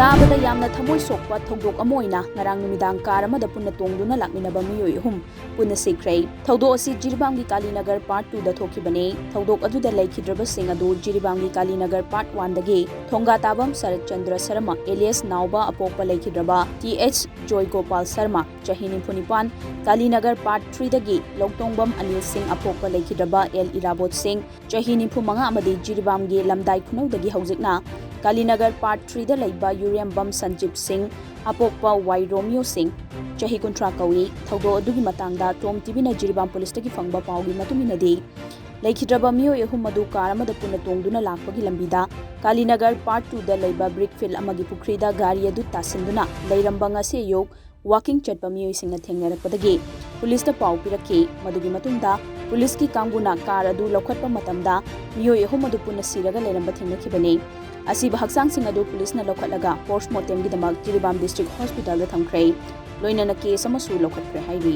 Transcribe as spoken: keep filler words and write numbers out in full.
ꯇꯥꯕꯗ ꯌꯥꯝꯅ ꯊꯃꯣꯏ ꯁꯣꯛꯄ ꯊꯧꯗꯣꯛ ꯑꯃ ꯑꯣꯏꯅ ꯉꯔꯥꯡ ꯅꯨꯃꯤꯗꯥꯡ ꯀꯥꯔ ꯑꯃꯗ ꯄꯨꯟꯅ ꯇꯣꯡꯗꯨꯅ ꯂꯥꯛꯃꯤꯟꯅꯕ ꯃꯤꯑꯣꯏ ꯑꯍꯨꯝ ꯄꯨꯟꯅ ꯁꯤꯈ꯭ꯔꯦ꯫ ꯊꯧꯗꯣꯛ ꯑꯁꯤ ꯖꯤꯔꯤꯕꯥꯝꯒꯤ ꯀꯥꯂꯤꯅꯒꯔ ꯄꯥꯔꯠ ꯇꯨꯗ ꯊꯣꯛꯈꯤꯕꯅꯤ꯫ ꯊꯧꯗꯣꯛ ꯑꯗꯨꯗ ꯂꯩꯈꯤꯗ꯭ꯔꯕꯁꯤꯡ ꯑꯗꯨ ꯖꯤꯔꯤꯕꯥꯝꯒꯤ ꯀꯥꯂꯤꯅꯒꯔ ꯄꯥꯔꯠ ꯋꯥꯟꯗꯒꯤ ꯊꯣꯡꯒꯥꯇꯥꯕꯝ ꯁꯔꯠ ꯆꯟꯗ꯭ꯔ ꯁꯔꯃ ꯑꯦꯂꯤꯌꯥꯁ ꯅꯥꯎꯕ ꯑꯄꯣꯛꯄ ꯂꯩꯈꯤꯗ꯭ꯔꯕ ꯇꯤ ꯑꯦꯆ ꯖꯣꯏ ꯒꯣꯄꯥꯜ ꯁꯔꯃ, ꯆꯍꯤ ꯅꯤꯐꯨ ꯅꯤꯄꯥꯟ, ꯀꯥꯂꯤꯅꯒꯔ ꯄꯥꯔꯠ ꯊ꯭ꯔꯤꯗꯒꯤ ꯂꯧꯇꯣꯡꯕꯝ ꯑꯅꯤꯜ ꯁꯤꯡ ꯑꯄꯣꯛꯄ ꯂꯩꯈꯤꯗ꯭ꯔꯕ ꯑꯦꯜ ꯏꯔꯥꯕꯣꯠ ꯁꯤꯡ, ꯆꯍꯤ ꯅꯤꯐꯨ ꯃꯉꯥ ꯑꯃꯗꯤ ꯖꯤꯔꯤꯕꯥꯝꯒꯤ ꯂꯝꯗꯥꯏ ꯈꯨꯅꯧꯗꯒꯤ ꯍꯧꯖꯤꯛꯅ ꯀꯥꯂꯤꯅꯒꯔ ꯄꯥꯔꯠ ꯊ꯭ꯔꯤꯗ ꯂꯩꯕ ꯌꯨꯔꯦꯝꯕꯝ ꯁꯟꯖꯤꯞ ꯁꯤꯡ ꯑꯄꯣꯛꯄ ꯋꯥꯏ ꯔꯣꯃꯤꯌꯣ ꯁꯤꯡ, ꯆꯍꯤ ꯀꯨꯟꯊ꯭ꯔꯥ ꯀꯧꯏ꯫ ꯊꯧꯗꯣꯛ ꯑꯗꯨꯒꯤ ꯃꯇꯥꯡꯗ ꯇꯣꯝ ꯇꯤꯚꯤꯅ ꯖꯤꯔꯤꯕꯥꯝ ꯄꯨꯂꯤꯁꯇꯒꯤ ꯐꯪꯕ ꯄꯥꯎꯒꯤ ꯃꯇꯨꯡ ꯏꯟꯅꯗꯤ, ꯂꯩꯈꯤꯗ꯭ꯔꯕ ꯃꯤꯑꯣꯏ ꯑꯍꯨꯝ ꯑꯗꯨ ꯀꯥꯔ ꯑꯃꯗ ꯄꯨꯟꯅ ꯇꯣꯡꯗꯨꯅ ꯂꯥꯛꯄꯒꯤ ꯂꯝꯕꯤꯗ ꯀꯥꯂꯤꯅꯒꯔ ꯄꯥꯔꯠ ꯇꯨꯗ ꯂꯩꯕ ꯕ꯭ꯔꯤꯛ ꯐꯤꯜ ꯑꯃꯒꯤ ꯄꯨꯈ꯭ꯔꯤꯗ ꯒꯥꯔꯤ ꯑꯗꯨ ꯇꯥꯁꯤꯟꯗꯨꯅ ꯂꯩꯔꯝꯕ ꯉꯁꯤ ꯑꯌꯨꯛ ꯋꯥꯀꯤꯡ ꯆꯠꯄ ꯃꯤꯑꯣꯏꯁꯤꯡꯅ ꯊꯦꯡꯅꯔꯛꯄꯗꯒꯤ ꯄꯨꯂꯤꯁꯇ ꯄꯥꯎ ꯄꯤꯔꯛꯈꯤ꯫ ꯃꯗꯨꯒꯤ ꯃꯇꯨꯡꯗ ꯄꯨꯂꯤꯁꯀꯤ ꯀꯥꯡꯕꯨꯅ ꯀꯥꯔ ꯑꯗꯨ ꯂꯧꯈꯠꯄ ꯃꯇꯝꯗ ꯃꯤꯑꯣꯏ ꯑꯍꯨꯝ ꯑꯗꯨ ꯄꯨꯟꯅ ꯁꯤꯔꯒ ꯂꯩꯔꯝꯕ ꯊꯦꯡꯅꯈꯤꯕꯅꯤ꯫ ꯑꯁꯤꯕ ꯍꯛꯆꯥꯡꯁꯤꯡ ꯑꯗꯨ ꯄꯨꯂꯤꯁꯅ ꯂꯧꯈꯠꯂꯒ ꯄꯣꯁꯠꯃꯣꯔꯇꯦꯝꯒꯤꯗꯃꯛ ꯖꯤꯔꯤꯕꯥꯝ ꯗꯤꯁꯇ꯭ꯔꯤꯛ ꯍꯣꯁꯄꯤꯇꯥꯜꯗ ꯊꯝꯈ꯭ꯔꯦ꯫ ꯂꯣꯏꯅꯅ ꯀꯦꯁ ꯑꯃꯁꯨ ꯂꯧꯈꯠꯈ꯭ꯔꯦ ꯍꯥꯏꯔꯤ꯫